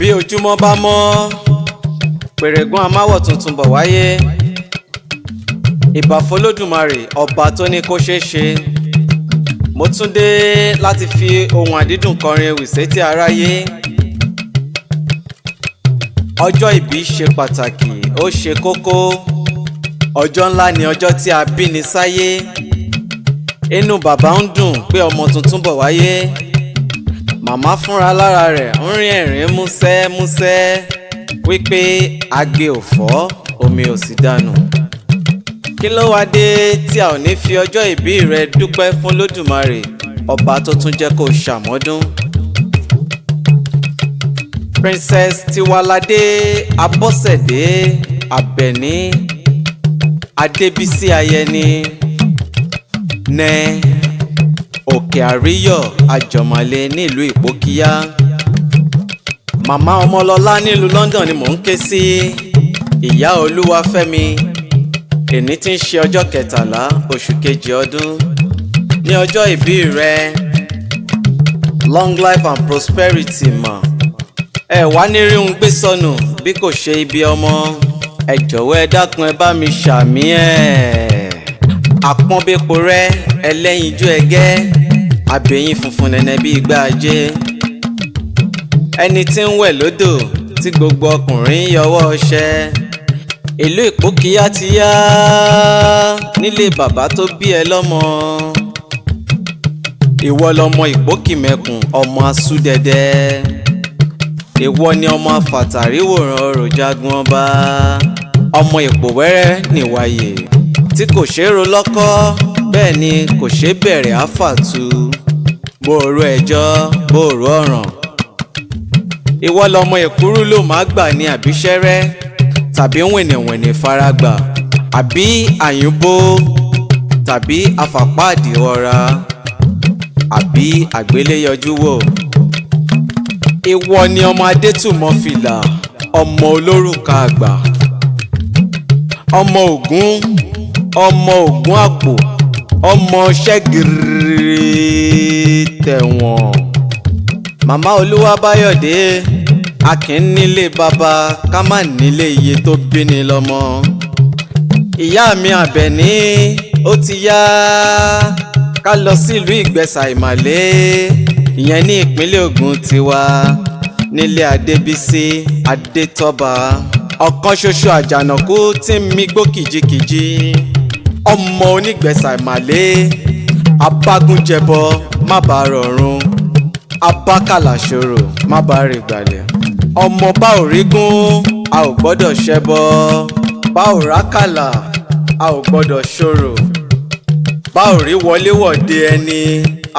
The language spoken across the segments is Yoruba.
Bí ojúmọ́ bá mọ́, pèrègùn amáwọ̀ tuntun bọ̀ wáyé. Ìbà f'Olódùmarè, ọba tó ní kó ṣeé ṣe. Mo tún dé láti fi ohùn àdídùn kọrin ewì sétí aráyé. Ọjọ́ ìbí ṣe pàtàkì, ó ṣe kókó. Ọjọ́ ńlá ni ọjọ́ tí a bí ni sáyé. Inú bàbá ń dùn pé ọmọ tuntun bọ̀ wáyé. Màmá fúnra lára rẹ̀ ń rín ẹ̀rín músẹ́ músẹ́ wípé agbe ò fọ́, omi ò sì dànù. Kí ló wá dé tí a ò ní fi ọjọ́ ìbí rẹ dúpẹ́ fún Lódùmarè, ọba tó tún jẹ́ kó ṣàmọ́dún? Princess Tiwalade Abọ́sẹ̀dé Àbẹ̀ní Adébísí Ayẹni nẹ Òkè Àríyọ̀ Àjọmọ̀lé nílùú Ìpókíyá. Màmá Ọmọlọ́lá nílùú London ni mò ń ké sí. Ìyá Olúwafẹ́mi, èní tí ń ṣe ọjọ́ 13 oṣù kejì ọdún ní ọjọ́ ìbí rẹ. Long life and prosperity mà. Ẹ wá ní rí un gbé sọnù bí kò ṣe ibi ọmọ. Ẹ jọ̀wọ́, ẹ dákun, ẹ bá mi ṣàmì ẹ̀. Àpọ́nbépo rẹ, ẹlẹ́yinjú ẹgẹ́, abẹ́yín funfun nẹ́nẹ́ bí igbá ajé. Ẹni tí ń wẹ̀ lódò tí gbogbo ọkùnrin yọwọ́ ọṣẹ. Ìlú Ìpókíyá ti yá nílé bàbá tó bí ẹ lọ́mọ. Ìwọ lọmọ Ìpókìmẹkùn, ọmọ asúdẹdẹ. Ìwọ ni ọmọ afàtàríwòrán ọrọ̀ jagun ọba. Ọmọ Ìpòwẹ́rẹ́ nìwàyè tí kò ṣeé ro lọ́kọ́, bẹ́ẹ̀ ni kò ṣeé bẹ̀rẹ̀ àfàtú. Bóòrò ẹjọ́, bóòrò ọ̀ràn. Ìwọ lọmọ èkúrú ló máa gbà ní àbíṣẹ́rẹ́ tàbí wìnìwìnì faragbà, àbí àyùnbó tàbí afàpáàdì ọ̀ra, àbí àgbéléyọjú wò. Ìwọ ni ọmọ Adétùmọ̀ fìlà, ọmọ olórùka àgbà, ọmọ Ògún, ọmọ Ògún àpò, ọmọ ṣẹ́gìrì tẹ̀wọ̀n. Màmá Olúwabáyọ̀dé, a kì í nílé bàbá ká má nílé iye tó bí ni lọ́mọ. Ìyá mi Àbẹ̀ní, ó ti yá ká lọ sílùú Ìgbẹ̀sà Ìmàlé, ìyẹn ní ìpínlẹ̀ Ògùn tiwa, nílé Adébísí Adétọ́ba, ọ̀kan ṣoṣo àjànàkú tí ń migbó kìjikìji, ọmọ onígbẹ̀sà Ìmàlé, abágúnjẹbọ má bàa rọ̀run, abákàlàṣòro má bàa rè gbàlẹ̀. Ọmọ bá ò rígún, a ò gbọ́dọ̀ ṣẹbọ. Bá ò rákàlà, a ò gbọ́dọ̀ ṣòro. Bá ò rí wọléwọ̀de ẹni,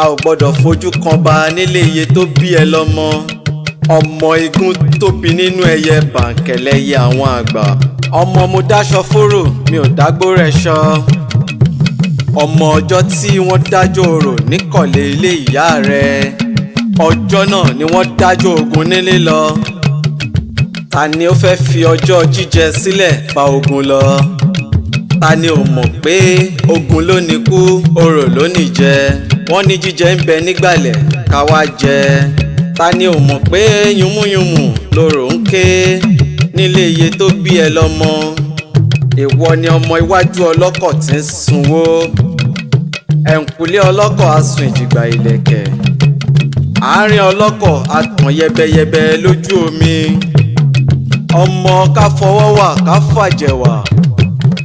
a ò gbọ́dọ̀ fojú kan ba nílé iye tó bí ẹ lọ́mọ. Ọmọ igun tóbi nínú ẹyẹ bàǹkẹ̀lẹ́yẹ àwọn àgbà. Ọmọ mo dáṣọ fóró, mi ò dágbó rẹ̀ ṣọ. Ọmọ ọjọ́ tí wọ́n dájọ́ orò níkọ̀lé ilé ìyá rẹ̀, ọjọ́ náà ni wọ́n dájọ́ ogun nílé lọ. Ta ni ó fẹ́ fi ọjọ́ jíjẹ sílẹ̀ pa ogun lọ? Ta ni ò mọ̀ pé ogun ló ní kú, orò ló ní jẹ? Wọ́n ní jíjẹ ń bẹ nígbàlẹ̀ ká wá jẹ. Ta ni ò mọ̀ pé yùmúyùmù lorò ń ké nílé iye tó bí ẹ lọ́mọ? Ìwọ ni ọmọ iwájú ọlọ́kọ̀ tí ń sunwó. Ẹ̀ǹkùlé ọlọ́kọ̀ á sun ìjìgbà ìlẹ̀kẹ̀. Àárín ọlọ́kọ̀ á tàn yẹbẹyẹbẹ lójú omi. Ọmọ ká fọwọ́ wà, ká fàjẹ̀ wà,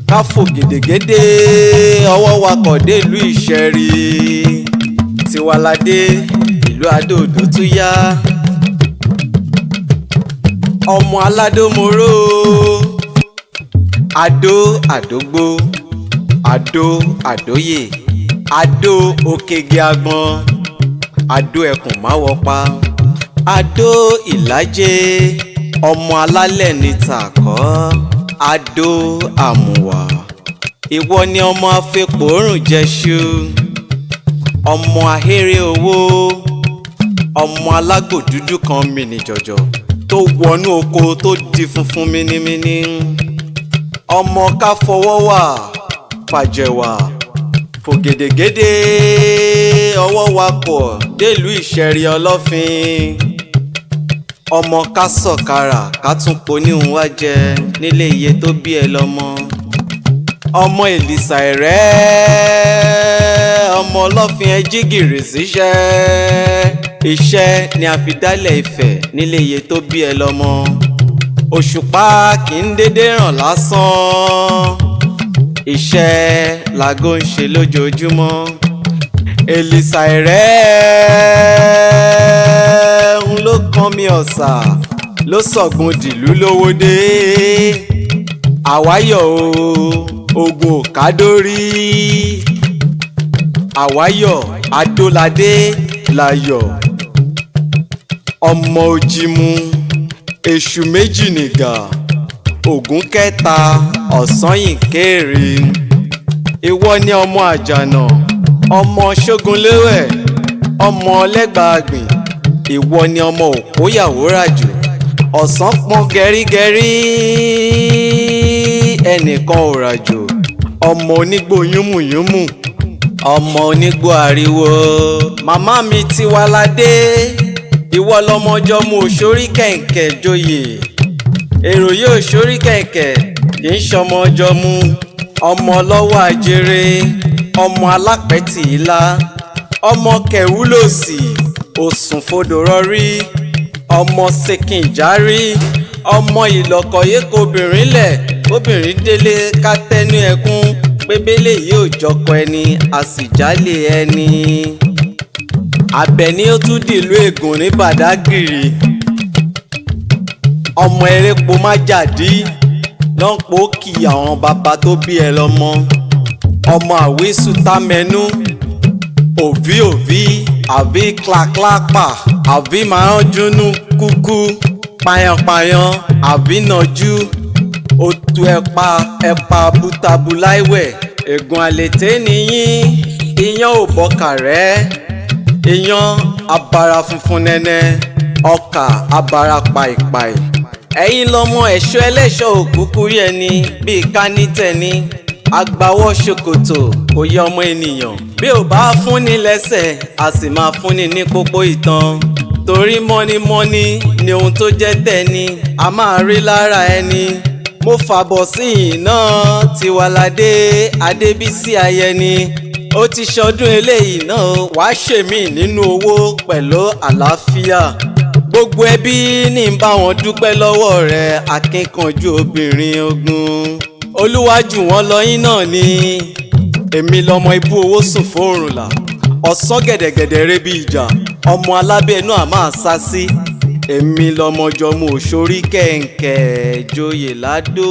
ká fò gèdègèdè ọwọ́ wakọ̀ dé ìlú Ìṣẹ̀rí. Tiwalade ìlú Adó-Odò tún yá. Ọmọ aládó-moró, Adó àdógbó, Adó àdóyè, Adó òkègè àgbọn, Adó ẹkùn máwọpa, Adó ìlàjẹ, ọmọ alálẹ̀ ní tàkọ́, Adó àmùwà. Ìwọ ni ọmọ afẹ́pòórùn jẹ́ṣu, ọmọ ahéré owó, ọmọ alágbò dúdú kan mìnì jọ̀jọ̀ tó wọnú oko tó di funfun mínímíní. Ọmọ ká fọwọ́ wà, fàjẹ̀wà, fò gèdègèdè ọwọ́ wakọ̀ délùú Ìṣẹ̀rí Ọlọ́fin. Ọmọ ká sọ̀kàrà ká tún poníhun wá jẹ nílé iye tó bí ẹ lọ́mọ. Ọmọ Èlìsà ẹ̀rẹ́, ọmọ ọlọ́fin ẹ jí gìrì síṣẹ́. Iṣẹ́ ni a fi dálẹ̀ Ifẹ̀ nílé iye tó bí ẹ lọ́mọ. Òṣùpá kì í dédé ràn lásán, iṣẹ́ làgó ń ṣe lójoojúmọ́. Èlìsà ẹ̀rẹ́ ń ló kan mi ọ̀sà ló sọ̀gbun dìlú lówódé. Àwáyọ̀ o, ogun ò kádórí. Àwáyọ̀ adóládé láyọ̀. Ọmọ Òjìmú, èṣù méjì nìgà, Ògún kẹta ọ̀sányìn kéré. Ìwọ ni ọmọ Àjànà, ọmọ Ṣógunléwẹ̀, ọmọ Ọlẹ́gbàágbìn. Ìwọ ni ọmọ Òkóyàwó ràjò, ọ̀sán pọ́n gẹrígẹrí, ẹnìkan ò ràjò. Ọmọ onígbò yúnmùyúnmù, ọmọ onígbò ariwo. Màmá mi Tiwaládé, ìwọ lọmọjọmọ òṣórí kẹ̀ǹkẹ̀ joyè. Èrò yóò ṣórí kẹ̀ǹkẹ̀ kì í ṣọmọjọmú. Ọmọ ọlọ́wọ́ ajere, ọmọ alápẹ̀tì ilá, ọmọ kẹwúlòsì òsùn fodò rọrí, ọmọ ṣèkìnjárí, ọmọ ìlọ̀kọ̀yékò obìnrin lẹ̀ obìnrin délé ká tẹ́nu ẹkún pébélé yóò jọkọ ẹni a sì jálè ẹni. Àbẹ̀ní ó tún dìlú Ègùn ní Bàdágìrì. Ọmọ erépo májàdí lọ́npọ̀ kì àwọn bàbá tó bí ẹ lọ́mọ. Ọmọ àwísù támẹ́nú, òví òví àbí klaklápà, àbí máa ń jónú kúkú payanpayan, àbí nàjú òtù ẹ̀pà ẹ̀pà bútabú láìwẹ̀. Ègùn àlètè nìyín, iyán ò bọ́kà rẹ́, iyán abara funfun nẹ́nẹ́, ọkà abara pàìpàì. Ẹ̀yin lọmọ ẹ̀ṣọ́ ẹlẹ́ṣọ́ òkúkú rí ẹni bíi kánítẹ̀ni. Agbawọ́ ṣòkòtò kò yẹ ọmọ ènìyàn. Bí ò bá fúnni lẹ́sẹ̀, a sì máa fúnni ní pópó ìtàn. Torí mọ́nímọ́ní ni ohun tó jẹ́ tẹni, a máa rí lára ẹni. Mo fàbọ̀ sí iná Tiwaládé Adébísí Ayẹni. Ó ti ṣọdún eléyìí náà, wàá ṣèmí nínú owó pẹ̀lú àlàáfíà. Gbogbo ẹbí ní ń bá wọn dúpẹ́ lọ́wọ́ rẹ̀, akínkanjú obìnrin ogun. Olúwájú wọn lọ́yìn náà ni. Èmi lọmọ ibú owó sùn fóòrùn là, ọ̀sán gẹ̀dẹ̀gẹ̀dẹ̀ rẹ bí ìjà, ọmọ alábẹ́ inú à máa sá sí. Èmi lọmọ jọmọ òṣòrí kẹ̀ǹkẹ̀ joyè ládó.